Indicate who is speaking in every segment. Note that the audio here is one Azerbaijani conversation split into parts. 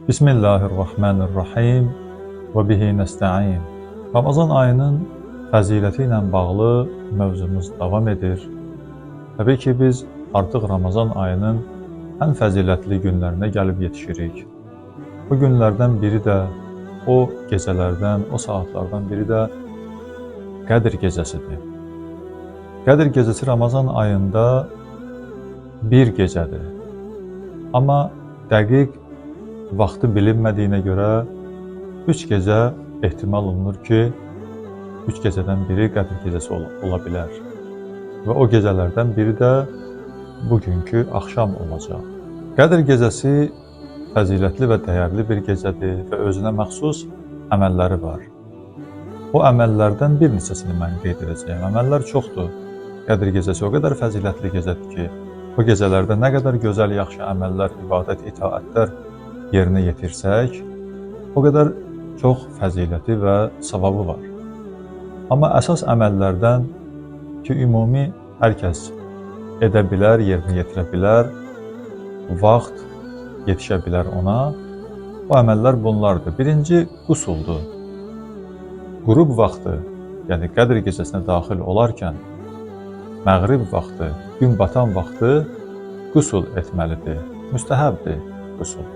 Speaker 1: Bismillahirrahmanirrahim və bihi nəstəin. Ramazan ayının fəziləti ilə bağlı mövzumuz davam edir. Təbii ki, biz artıq Ramazan ayının ən fəzilətli günlərinə gəlib yetişirik. Bu günlərdən biri də, o gecələrdən, o saatlardan biri də Qədir gecəsidir. Qədir gecəsi Ramazan ayında bir gecədir. Amma dəqiq vaxtı bilinmədiyinə görə 3 gecə ehtimal olunur ki, 3 gecədən biri Qədir gecəsi ola bilər. Və o gecələrdən biri də bugünkü axşam olacaq. Qədir gecəsi fəzilətli və dəyərli bir gecədir və özünə məxsus əməlləri var. O əməllərdən bir neçəsini mən qeyd edəcəyəm. Əməllər çoxdur. Qədir gecəsi o qədər fəzilətli gecədir ki, o gecələrdə nə qədər gözəl, yaxşı əməllər, ibadət, itaətlər yerinə yetirsək, o qədər çox fəziləti və savabı var. Amma əsas əməllərdən ki, ümumi hər kəs edə bilər, yerinə yetirə bilər, vaxt yetişə bilər ona, o əməllər bunlardır. Birinci, qusuldur. Qürub vaxtı, yəni Qədir gecəsinə daxil olarkən, məğrib vaxtı, gün batan vaxtı qusul etməlidir, müstəhəbdir qusul.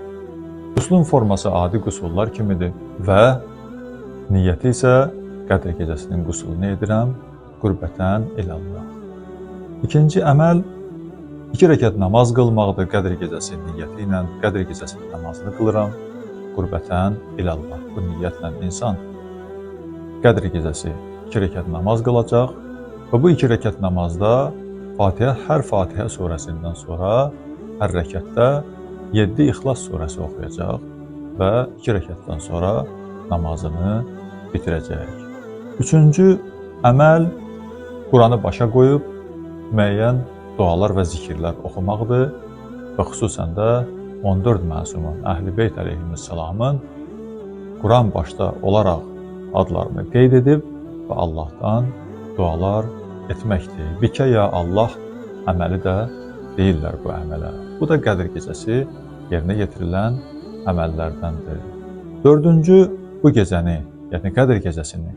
Speaker 1: Quslun forması adi qusullar kimidir və niyyəti isə Qədir gecəsinin qusulunu edirəm, qurbətən ilallah. İkinci əməl, 2 rəkat namaz qılmaqdır Qədir gecəsi niyyəti ilə, Qədir gecəsinin namazını qılıram, qurbətən ilallah. Bu niyyətlə insan Qədir gecəsi 2 rəkat namaz qılacaq və bu 2 rəkat namazda Fatihə, hər Fatihə surəsindən sonra hər rəkətdə 7 İxlas surəsi oxuyacaq və 2 rəkətdən sonra namazını bitirəcək. Üçüncü əməl, Quranı başa qoyub müəyyən dualar və zikirlər oxumaqdır və xüsusən də 14 məsumun, Əhl-i Beyt əleyhissalamın Quran başda olaraq adlarını qeyd edib və Allahdan dualar etməkdir. Bikə ya Allah əməli də deyirlər bu əmələ. Bu da Qədir gecəsi yerinə yetirilən əməllərdəndir. Dördüncü, bu gecəni, yəni Qədir gecəsini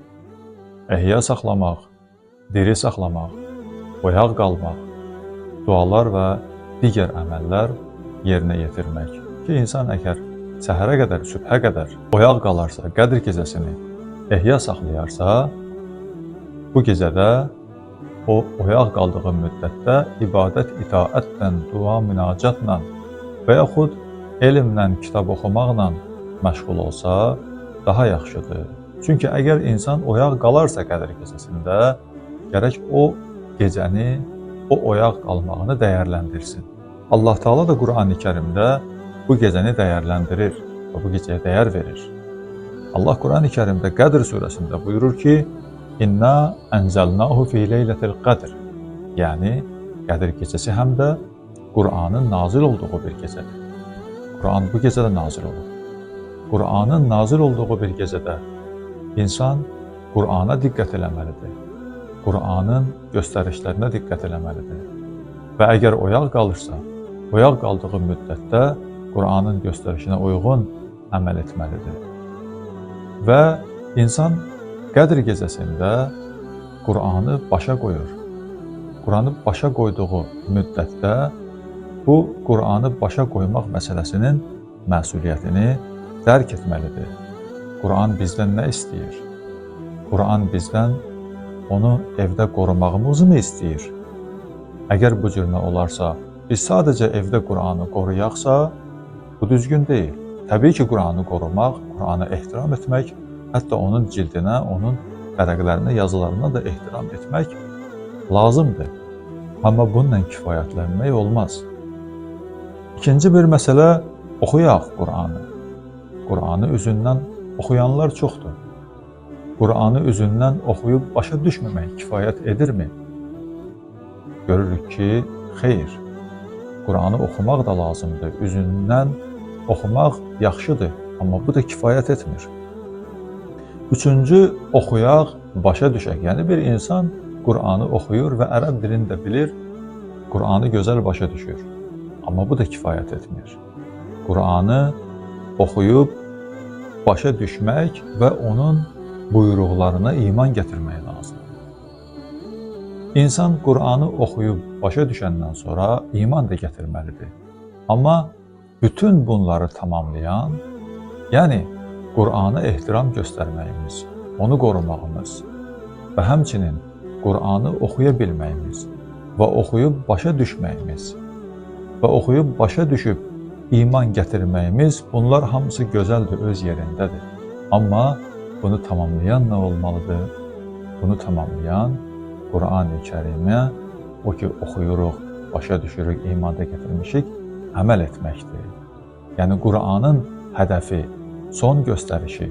Speaker 1: ehya saxlamaq, diri saxlamaq, oyaq qalmaq, dualar və digər əməllər yerinə yetirmək. Ki, insan əgər səhərə qədər, sübhə qədər oyaq qalarsa, Qədir gecəsini ehya saxlayarsa, bu gecədə o oyaq qaldığı müddətdə ibadət, itaətlə, dua, münacatla və yaxud elmlə, kitab oxumaqla məşğul olsa daha yaxşıdır. Çünki əgər insan oyaq qalarsa Qədir gecəsində, gərək o gecəni, o oyaq qalmağını dəyərləndirsin. Allah Teala da Qur'an-ı Kərimdə bu gecəni dəyərləndirir və bu gecəyə dəyər verir. Allah Qur'an-ı Kərimdə Qədr surəsində buyurur ki, İnna ənzəlnahu fi leylətil qədr. Yəni, Qədir gecəsi həm də Qur'anın nazil olduğu bir gecədir. Qur'an bu gecədə nazil olub. Qur'anın nazil olduğu bir gecədə insan Qur'ana diqqət eləməlidir. Qur'anın göstərişlərinə diqqət eləməlidir. Və əgər oyaq qalırsa, oyaq qaldığı müddətdə Qur'anın göstərişinə uyğun əməl etməlidir. Və insan Qədr gecəsində Qur'anı başa qoyur. Qur'anı başa qoyduğu müddətdə bu Qur'anı başa qoymaq məsələsinin məsuliyyətini dərk etməlidir. Qur'an bizdən nə istəyir? Qur'an bizdən onu evdə qorumağımızı mı istəyir? Əgər bu cür nə olarsa, biz sadəcə evdə Qur'anı qoruyaqsa, bu düzgün deyil. Təbii ki, Qur'anı qorumaq, Qur'ana ehtiram etmək, hətta onun cildinə, onun vərəqlərinə, yazılarına da ehtiram etmək lazımdır. Amma bununla kifayətlənmək olmaz. İkinci bir məsələ, oxuyaq Qur'anı. Qur'anı üzündən oxuyanlar çoxdur. Qur'anı üzündən oxuyub başa düşməmək kifayət edirmi? Görürük ki, xeyr. Qur'anı oxumaq da lazımdır. Üzündən oxumaq yaxşıdır, amma bu da kifayət etmir. Üçüncü, oxuyaq, başa düşək. Yəni bir insan Qur'anı oxuyur və ərəb dilini də bilir, Qur'anı gözəl başa düşür. Amma bu da kifayət etmir. Qur'anı oxuyub başa düşmək və onun buyruqlarına iman gətirmək lazımdır. İnsan Qur'anı oxuyub başa düşəndən sonra iman da gətirməlidir. Amma bütün bunları tamamlayan, yəni Qur'ana ehtiram göstərməyimiz, onu qorumağımız və həmçinin Qur'anı oxuya bilməyimiz və oxuyub başa düşməyimiz və oxuyub başa düşüb iman gətirməyimiz, bunlar hamısı gözəldir, öz yerindədir. Amma bunu tamamlayan nə olmalıdır? Bunu tamamlayan Qur'an-ı Kərimə, o ki oxuyuruq, başa düşürük, iman da gətirmişik, əməl etməkdir. Yəni Qur'anın hədəfi, son göstərişi,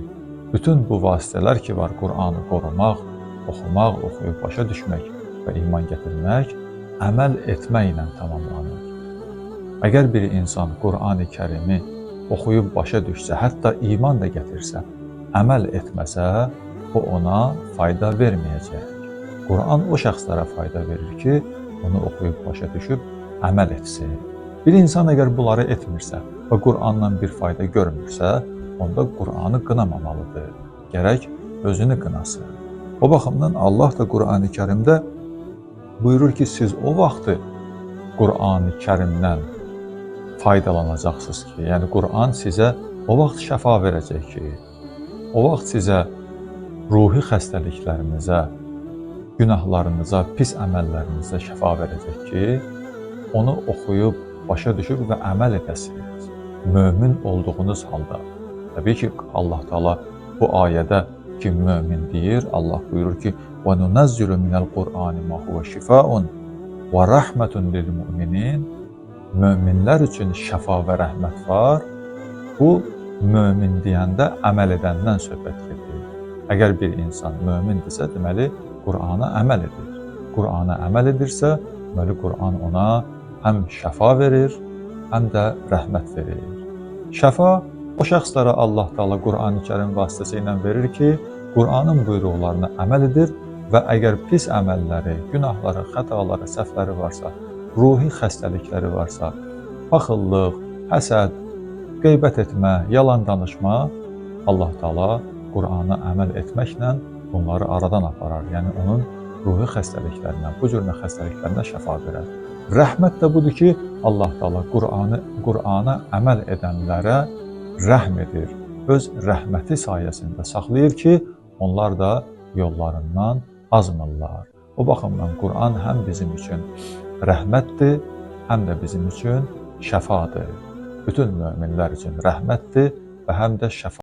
Speaker 1: bütün bu vasitələr ki var Qur'anı qorumaq, oxumaq, oxuyub başa düşmək və iman gətirmək, əməl etməklə tamamlanır. Əgər bir insan Qur'an-ı Kərimi oxuyub başa düşsə, hətta iman da gətirsə, əməl etməsə, bu ona fayda verməyəcək. Qur'an o şəxslərə fayda verir ki, onu oxuyub başa düşüb əməl etsin. Bir insan əgər bunları etmirsə və Qur'andan bir fayda görmürsə, onda Qur'anı qınamamalıdır. Gərək özünü qınasın. O baxımdan Allah da Qur'an-ı Kərimdə buyurur ki, siz o vaxtı Qur'an-ı Kərimdən faydalanacaqsınız ki, yəni Qur'an sizə o vaxt şəfa verəcək ki, o vaxt sizə ruhi xəstəliklərinizə, günahlarınıza, pis əməllərinizə şəfa verəcək ki, onu oxuyub, başa düşüb və əməl edəsiniz. Mömin olduğunuz halda. Təbii ki, Allah Teala bu ayədə ki, mömin deyir, Allah buyurur ki: "Və nunazzilu minəl Qur'ani ma huve şifaun və rahmetun lil mu'minin." Möminlər üçün şəfa və rəhmət var. Bu mömin deyəndə əməl edəndən söhbət gedir. Əgər bir insan mömindirsə, deməli Qur'ana əməl edir. Qur'ana əməl edirsə, deməli Qur'an ona həm şəfa verir, həm də rəhmət verir. Şəfa o şəxslərə Allah Teala Qur'an-ı Kərim vasitəsilə verir ki, Qur'anın buyruqlarına əməl edir və əgər pis əməlləri, günahları, xətaları, səhvləri varsa, ruhi xəstəlikləri varsa, paxıllıq, həsəd, qeybət etmə, yalan danışma, Allah Teala Qur'ana əməl etməklə bunları aradan aparar. Yəni onun ruhi xəstəliklərinə, bu cür xəstəliklərinə şəfa verər. Rəhmət də budur ki, Allah Teala Qur'ana əməl edənlərə rəhm edir. Öz rəhməti sayəsində saxlayır ki, onlar da yollarından azmırlar. O baxımdan Qur'an həm bizim üçün rəhmətdir, həm də bizim üçün şəfadır. Bütün möminlər üçün rəhmətdir və həm də şəfa.